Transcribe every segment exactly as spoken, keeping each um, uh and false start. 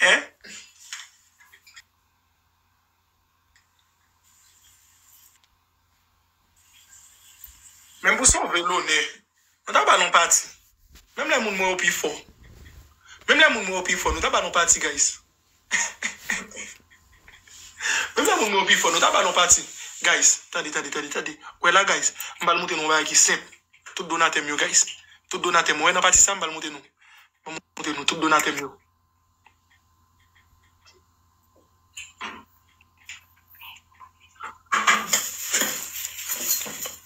Hein? Menm pou sove lonè, nou ta ba l yon pati. Menm lè moun mwen yo pi fò. Menm lè moun mwen yo pi fò, nou ta ba l yon pati, guys. Menm lè moun mwen yo pi fò, nou ta ba l yon pati. Guys, tande, tande, tande, tande. Wè la, guys, m pral montre nou yon bagay ki senp. Tout donatè m yo, guys. Tout donatè m, wè nan pati sa, m pral montre nou. M pral montre nou, tout donatè m yo.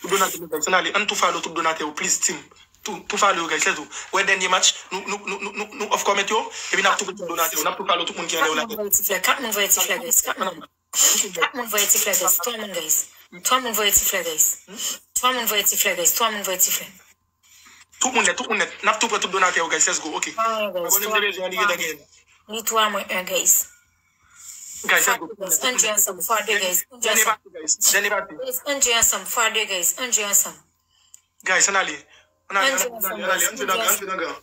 Tout donatè nou, guys, ann ale, ann tou follow tout donatè yo, please, team. Tou, tou follow yo, guys, let's go. Wè dènye match, nou, nou, nou, nou, nou, nou off comment yo, epi n ap tou tout donatè yo, n ap tou follow tout moun ki anlè yo la. Kat moun voye ti flè, guys. Kat moun voye ti flè, guys. Kat moun voye ti flè, guys. Twa moun, guys. Twa moun voye ti flè, guys. Twa moun voye ti flè, guys. Twa moun voye ti flè. Tout moun nèt, tout moun nèt. N ap tou pran tout donatè yo, guys. Let's go. Ok. Twa moun, guys. Abòne m te bezwen an, li gentan genyen. Ni twa mwen en, guys. Guys, let's go. Ann jwe ansanm. Fwa de, guys. Ann jwe ansanm. Dènye pati, guys. Dènye pati. Guys, ann jwe ansanm. Fwa de, guys. Ann jwe ansanm. Guys, ann ale. Ann ale, ann ale, ann ale, ann jwe nan gran, ann jwe nan gran.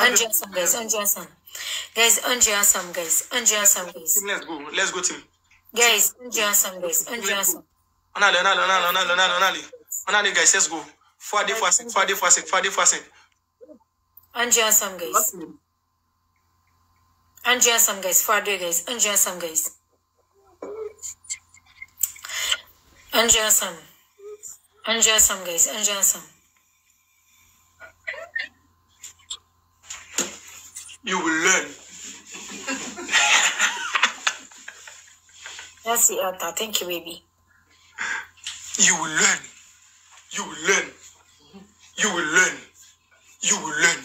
Ann jwe ansanm, guys. Ann jwe ansanm. Guys, ann jwe ansanm, guys. Ann jwe ansanm, guys. Team, let's go. Let's go, team. Guys, ann jwe ansanm, guys. Ann jwe ansanm. Ann ale, ann ale, ann ale, ann ale, ann ale, ann ale. Ann ale, guys, let's go. Fwa de fwa senk, fwa de fwa senk, fwa de fwa senk. Ann jwe ansanm, guys. Ann jwe ansanm, guys. Fwa de, guys. Ann jwe ansanm, guys. Ann jwe ansanm. Ann jwe ansanm, guys. Ann jwe ansanm. You will learn. Merci, Elta. Thank you, baby. You will learn. You will learn. You will learn. You will learn.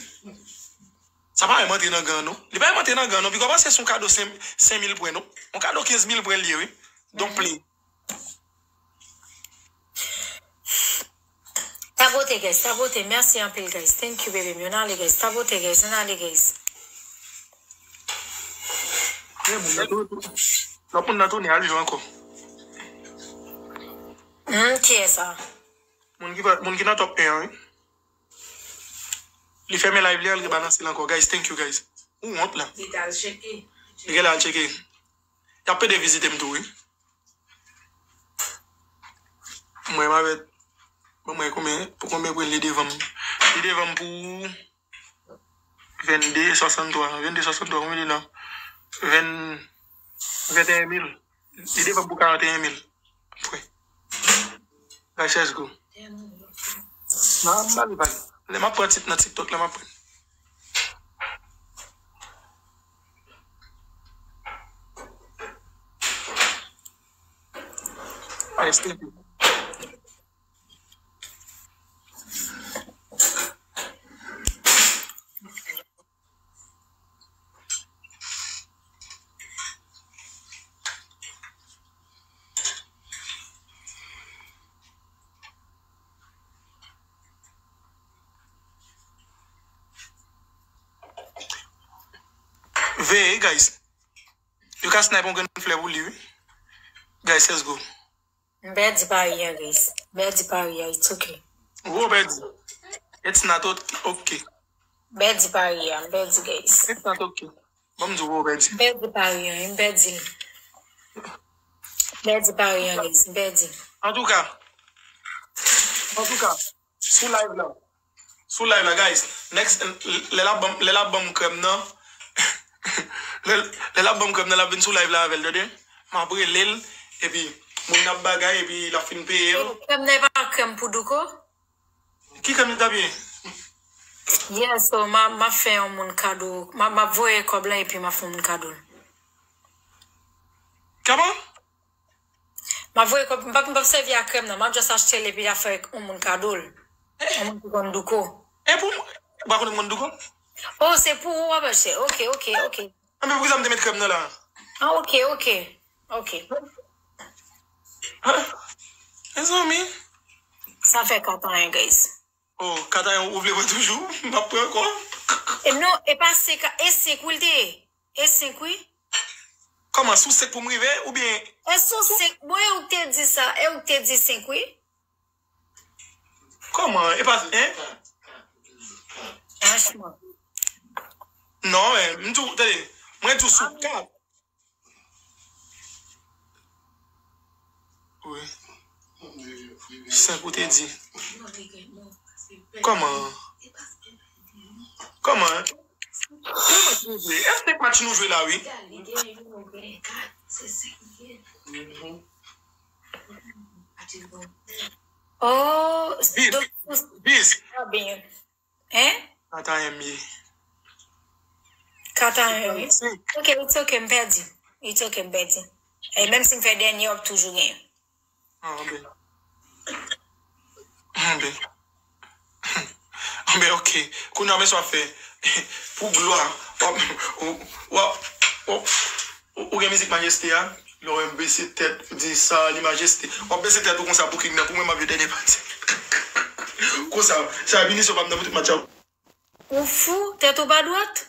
Sa pa menm antre nan gan, non. Li pa menm antre nan gan, non. Pi kòmanse se yon kado senk, senk mil pwen, non. Yon kado kenz mil pwen li ye, wi. Don't play. Tapote, guys, tapote. Mèsi anpil, guys. Thank you, baby. Ann ale, guys. Tapote, guys. Ann ale, guys. Lòt moun nan tounen, al jwe ankò. Hmm, kiyès sa? Moun ki pa, moun ki nan top en an, wi. Li fèmen live li, al rebalanse l ankò. Guys, thank you, guys. Ou wont la. Li t al tcheke. Li genlè al tcheke. Y ap pede vizite m tou, wi. Mwen, m avèk, ban mwen konbyen, pou konbyen pwen li devan m? Li devan m pou vennde swasanntwa. Vennde swasanntwa, konbyen li la? Ven, venteyen mil. Li devan m pou karanteyen mil. Frè. Guys, let's go. Nan, m pale, pale. Lè m ap pran tit nan TikTok la, m ap pran. Guys, thank you. Veye, guys. Yo ka snipe yon grenn flè pou li, wi. Guys, let's go. M pèdi pari a, guys. M pèdi pari a, it's okay. Ou pèdi. It's not okay. M pèdi pari a, m pèdi, guys. It's not okay. Ban m di w ou pèdi. M pèdi pari a, m pèdi l. M pèdi pari a, guys. M pèdi. Antouka, antouka, sou live la. Sou live la, guys. Next, lè l ap ban m, lè l ap ban m krèm nan, lè, lè l ap ban m krèm nan, l ap vin sou live la avè l, tande? M ap rele l, epi moun nan ap bagay, epi l ap fin peye l. Krèm nan e pa krèm pou Douko? Ki krèm li t ap ye? Yeah, so, m a, m ap fè yon moun kado. M a, m ap voye kòb la, epi m ap fè yon moun kado l. Kòman? M ap voye kòb, m p ap, m p ap sèvi ak krèm nan. M ap just achte l epi l ap fè yon moun kado l. Yon moun ki konn Douko. E pou mwen, ou pa konnen m konn Douko? Oh, se pou ou w ap achte. Ok, ok, ok. Anben, poukisa m te met krèm nan la? Ah, ok, ok. Ok. Mezanmi. Sa fè kat anyen, guys. Oh, kat anyen, ou vle pran toujou? M ap pran ankò. E non, e pa senk, e senk wi l te ye. E senk wi. Kòman, sou senk pou m rive, oubyen? E sou senk, bon, e ou k te di sa, e ou k te di senk wi. Kòman, e pa, en? Franchman. Non, men, m tou, tande, Mwen di w sou kat. Wi. Senk ou te di. Kòman? Kòman? Kòman nou jwe? E senk match nou jwe la, wi. Oh, Bis, do- bis. Pas bien. Hein? Ata M ye. Kat a en, wi. Ok, it's ok, m pèdi. It's ok, m pèdi. E menm si m fè dènye, w ap toujou genyen. Anben. Anben. Anben, ok. Kounye a, men sa w ap fè. Pou glwa. W ap, w ap, w ap, ou gen mizik Majeste a? Lè w bese tèt, di sa li Majeste. W ap bese tèt ou konsa pou King nan. Pou mwen, m ap jwe dènye pati. Konsa, sa a pinisyon pa m nan pou tout match la. Ou fou, tèt ou pa dwat?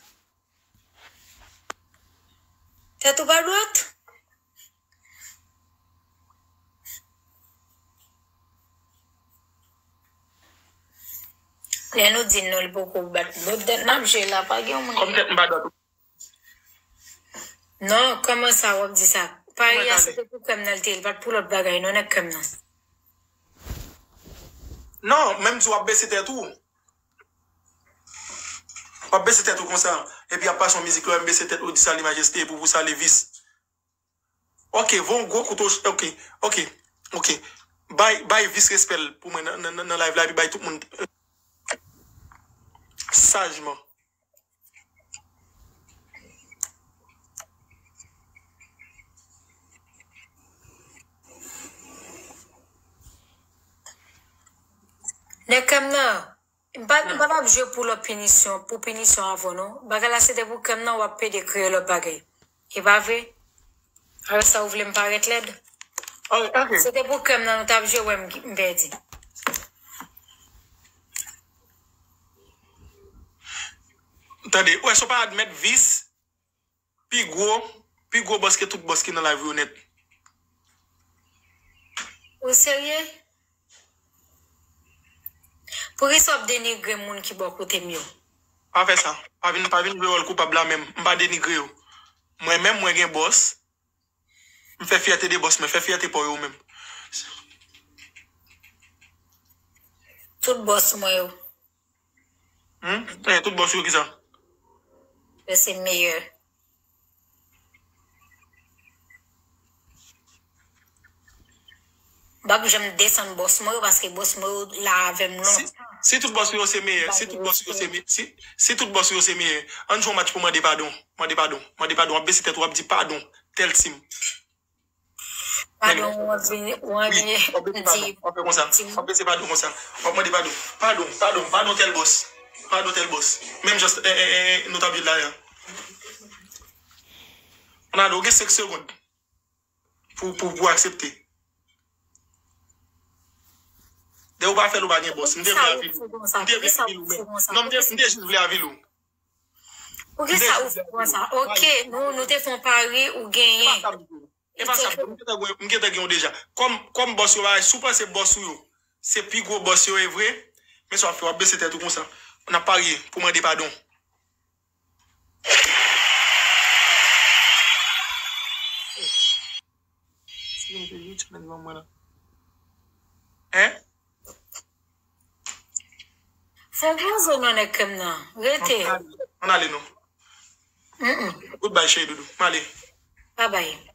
Tèt ou pa dwat? Lè nou di non, li poko bat. Bon, tèt n ap jwe la, pa gen yon moun. Kòm tèt m pa dwat. Non, kòman sa w ap di sa? Pari a se te pou kè m nan l te ye, li pa t pou lòt bagay, non, nèg kè m nan. Non, menm di w ap bese tèt ou. W ap bese tèt ou konsa. Epi ap pase yon mizik lè w bese tèt ou di sali Majeste epi pou sali Vis. Ok, voye yon gwo kout, ok, ok, ok. Bay, bay Vis respè l pou mwen nan, nan, nan live la epi bay tout moun sajman. Nèg kè m nan, m pa, m pa t ap jwe pou lòt pinisyon, pou pinisyon avè w non. Bagay la se te pou kè m nan, w ap pede kreye lòt bagay. E pa vre? Avè sa ou vle m parèt lèd? Ok, ok. Se te pou kè m nan, nou t ap jwe, wè m, m pèdi. Tande, wè, si w pa admèt Vis, pi gwo, pi gwo bòs ke tout bòs ki nan live yo nèt. Ou serye? Poukisa w ap denigre moun ki bò kote m yo? Pa fè sa. Pa vin, pa vin jwe wòl koupab la menm. M pa denigre yo. Mwen menm, mwen gen bòs. M fè fyète de bòs mwen, fè fyète pa w yo menm. Tout bòs mwen yo. Hmm? Eh, tout bòs yo ki sa? Yo se meyè. M p ap janm desann bòs mwen yo, paske bòs mwen yo la avè m Si, lontan. Si tout bòs yo se meyè, si tout bòs yo se meyè, si, si tout bòs yo se meyè, ann jwe yon match pou mande padon. Mande padon. Mande padon. W ap bese tèt ou, w ap di padon. Tèl team. Padon, w ap vini, w ap Wi, vini w ap bese padon. di, W ap fè konsa. di, W ap bese padon konsa. W ap mande padon. Padon, padon, padon tèl bòs. Padon tèl bòs. Menm jan, eh, eh, eh, nou t ap di la a. Ann ale, ou gen senk segonn pou, pou, pou aksepte. Dè ou pa fè l, ou pa gen bòs. M te vle avili w. M te vle avili w, men. Non, m te, m te jis vle avili w. Poukisa ou fè konsa? Ok, nou, nou te fè yon pari, ou genyen. E pa sa, m gentan gen, m gentan gen yon deja. Kòm, kòm bòs yo bagay, si w panse bòs ou yo, se pi gwo bòs yo, e vre, men sa w ap fè, w ap bese tèt ou konsa. N ap parye pou mande padon. Hein? Fè gwo zo non nèg kè m nan. Rete. Ann ale non. Mm-mm. Goodbye, cheri doudou. M ale. Bye bye.